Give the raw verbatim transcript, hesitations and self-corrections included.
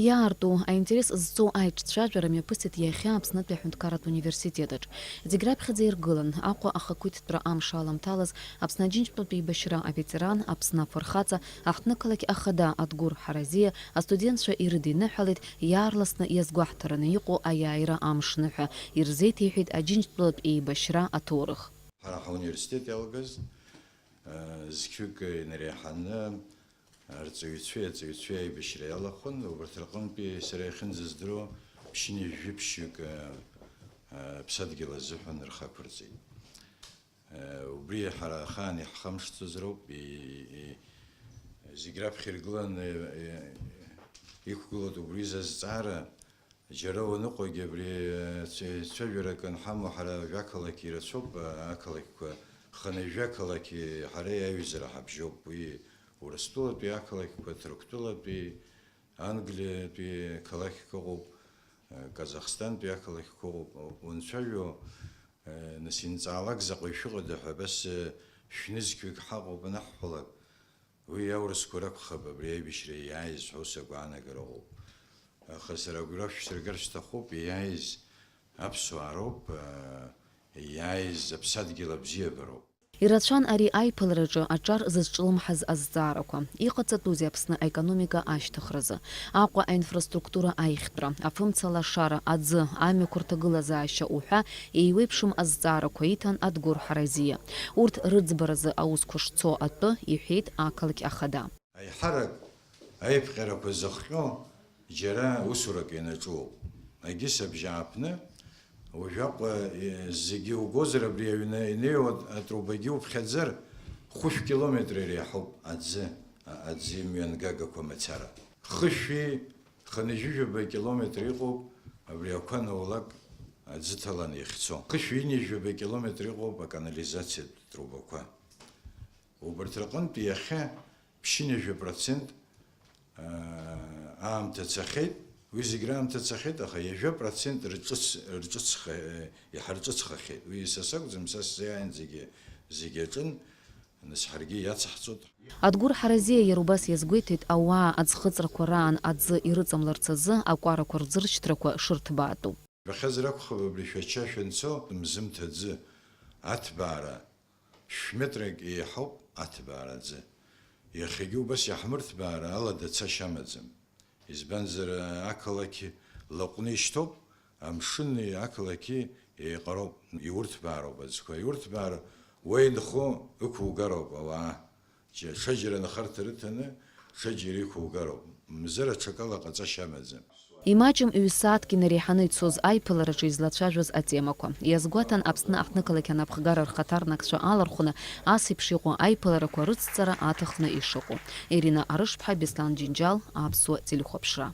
Иаарту аинтерес зҵоу аиҿцәажәара мҩаԥысит иахьа Аԥснытәи аҳәынҭқарратә университет аҿы. Зегь раԥхьаӡа иргылан Аҟәа ахақәиҭтәра амш аламҭалаз Аԥсны Аџьынџьтәылатә еибашьра аветеран, Аԥсны афырхаҵа, аҳҭнықалақь ахада Адгәыр Ҳаразиа астудентцәа ирыдиныҳәалеит иаарласны иазгәаҳҭараны иҟоу аиааира амшны ҳәа, ирзеиҭеиҳәеит Аџьынџьтәылатә еибашьра аҭоурых. Ҳара ҳауниверситет иалгаз, э, зқьҩык инареиҳаны, арҵаҩцәеи аҵаҩцәеи аибашьра иалахәын, убарҭ рҟынтәи сара иахьынӡаздыруа ԥшьынҩажәи ԥшьҩык, э, э, ԥсадгьыл азыҳәан рхы ақәырҵеит. Э, убри ҳара ахаан иаҳхамышҭӡоз роуп, и-, и-, зегь раԥхьа иргыланы, э, э, иқәгылоуп убри изы азҵаара. Џьара уаныҟоугьы абри, э, цәа-, цәажәарак анҳамоу ҳара жәақалақь ирацәоуп, а, ақалақьқәа, хынҩажәа ақалақь ҳара иаҩызара ҳабжьоуп. Уи Урыстәылатәи ақалақьқәа, Ҭырқәтәылатәи, Англиатәи қалақьқәа ыҟоуп, э, Казахстантәи ақалақьқәа ыҟоуп. Унцәажәо, э, нас инҵаалак заҟаҩ шәыҟада ҳәа, абас, э, шәнызқьҩык ҳаҟоуп анаҳҳәалак, уи аурысқәа ракәхап абри аибашьра иааиз ҳәа ус агәаанагара ыҟоуп. Аха сара агәра шәсыргар сҭахуп, иааиз аԥсуаа роуп, аа, иааиз аԥсадгьыл абзиабароуп. Ирацәан ари аиԥылараҿы аҿар зызҿлымҳаз азҵаарақәа. Иҟаҵатәузеи Аԥсны аекономика ашьҭыхразы? Аҟәа аинфраструктура аихтәра, афымца лашара, аӡы, амҩақәа рҭагылазаашьа уҳәа еиуеиԥшым азҵаарақәа иҭан Адгәыр Ҳаразиа. Урҭ рыӡбаразы аусқәа шцо атәы иҳәеит ақалақь ахада. Аиҳарак аиԥҟьарақәа зыхҟьо џьара усурак ианаҿуоуп. Агьыс абжьааԥны, уажәаҟа, е, зегьы угозар, абри аҩны инеиуа атрубагьы уԥхьаӡар, хәышә километр иреиҳауп аӡы, а-, аӡы имҩангагақәа мацара. Хышәи хынҩажәижәаба километр иҟоуп абри ақәа наулак аӡы ҭаланы иахьцо. Хышәи ҩынҩажәаба километр иҟоуп аканализациатә трубақәа. Убарҭ рҟынтә иахьа ԥшьынҩажәа процент, аа, аамҭа цахьеит, уи зегь раамҭа цахьеит, аха ҩажәа процент рҿыц-, рҿыцха-, иҳарҿыцхахьеит. Уи са сакәӡам, са сзы иааин зегьы, зегьы аҿын, нас ҳаргьы иацаҳҵоит. Адгәыр Ҳаразиа иара убас иазгәеиҭеит, ауаа аӡхыҵрақәа раан аӡы ирыҵамларц азы акәарақәа рӡыршьҭрақәа шырҭбаатәу. Жәбахьазар акәхап, абри Шәача шәанцо, мзымҭ аӡы аҭбаара, шә-метрак еиҳауп аҭбаара аӡы. Иахьагьы убас иаҳмырҭбаара алада цашьа амаӡам. Избанзар, ақалақь лаҟәны ишьҭоуп, амшыни ақалақьи еиҟароуп, иурҭбаароуп аӡқәа. Иурҭбаар уа инхо ықәугароуп ауаа. Џьа-, ҽаџьара анхарҭа рыҭаны, ҽаџьара иқәугароуп. Мзар аҽакала ҟаҵашьа амаӡам. Имаҷым ҩ-сааҭк инареиҳаны ицоз аиԥылараҿы излацәажәоз атемақәа. Иазгәаҭан Аԥсны аҳҭнықалақь анапхгара рхаҭарнакцәа алархәны ас еиԥш иҟоу аиԥыларақәа рыцҵара аҭахны ишыҟоу. Ирина Арышԥҳа, Беслан Џьынџьал, Аԥсуа телехәаԥшра.